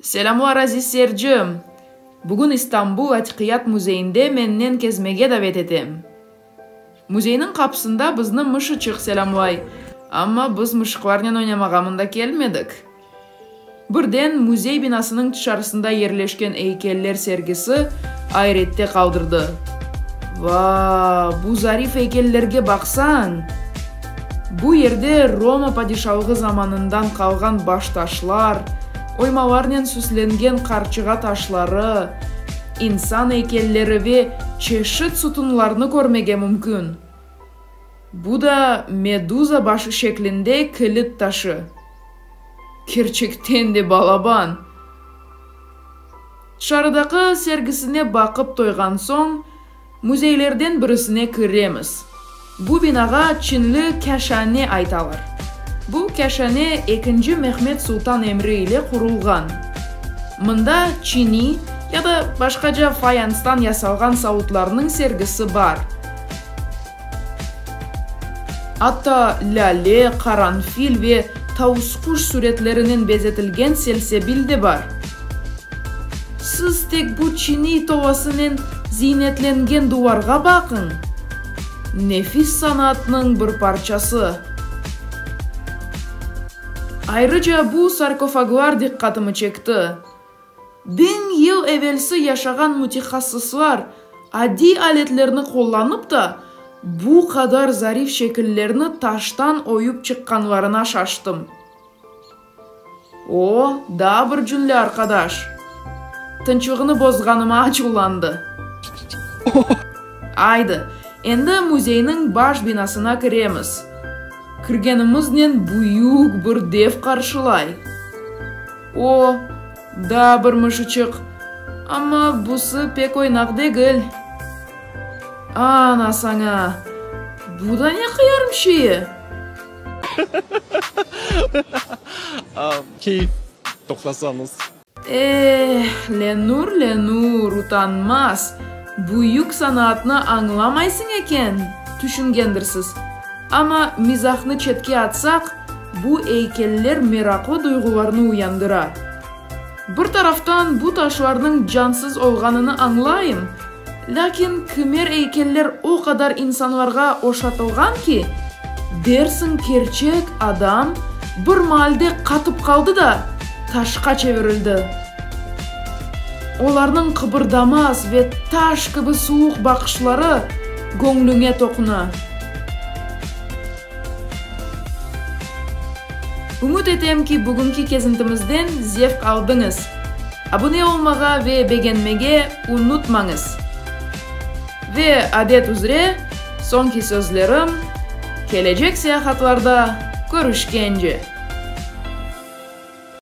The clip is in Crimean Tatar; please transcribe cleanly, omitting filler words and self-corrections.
Selâmlar, aziz seyircim! Bugün İstanbul Atiqiyat müzeyinde mennen kezmege davet etem. Müzeyniñ qapısında bizni mışıçıq selâmlay, amma biz mışıqlarnen oynamağa mında kelmedik. Birden müzey binasınıñ tışarısında yerleşken eykeller sergisi ayrette qaldırdı. Va, bu zarif eykellerge baqsañ! Bu yerde Roma padişalığı zamanından qalğan baştaşlar, oymalarnen süslengen qarçığa taşları, insan eykelleri ve çeşit sutunlarnı körmege mümkün. Bu da meduza başı şeklinde kilit taşı. Kerçekten de balaban! Tışarıdaki sergisine baqıp toyğan soñ, Müzeylerden birisine kiremiz. Bu binağa Çinli kâşane aytalar. Bu kâşane ekinci Mehmet Sultan emri ile qurulğan. Mında çini ya da başqaca fayanstan yasalğan savutlarnıñ sergisi bar. Atta lâle, qaranfil ve tavusquş süretlerinen bezetilgen selsebil de bar. Siz tek bu çiniy tovasınen ziynetlengen duvarğa baqıñ! Nefis sanatnıñ bir parçası. Ayrıca bu sarkofaglar diqqatımı çekti. Biñ yıl evelsi yaşağan mütehassıslar adiy aletlerni qullanıp da, bu qadar zarif şekillerni taştan oyup çıqqanlarına şaştım. O, daa bir cünli arqadaş. Tınçlığını bozğanıma açuvlandı. Aydı, endi müzeyniñ baş binasına kiremiz. Kirgenimiznen büyük bir dev qarşılay. O, daa bir mışıçıq, amma busı pek oynaq degil. Ana saña! Bu da ne qıyarım şeyi? Keyf, toqtasañız. Eh, Lenur, Lenur, utanmaz, büyük sanaatnı añlamaysıñ eken, tüşüngendirsiz. Amma mizahnı çetke atsaq, bu eykeller meraqlı duyğularnı uyandıra. Bir taraftan, bu taşlarnıñ cansız olğanını añlayım, lâkin kimer eykeller o qadar insanlarğa oşatılğan ki, dersiñ kerçek adam bir maalde qatıp qaldı da, taşqa çevirildi. Olarnıñ qıbırdamaz ve taş kibi suvuq baqışları göñlüñe toquna. Ümüt etem ki, bugünki kezintimizden zevq aldıñız. Abune olmağa ve begenmege unutmañız. Ve adet üzre, soñki sözlerim, kelecek seyahatlarda körüşkence!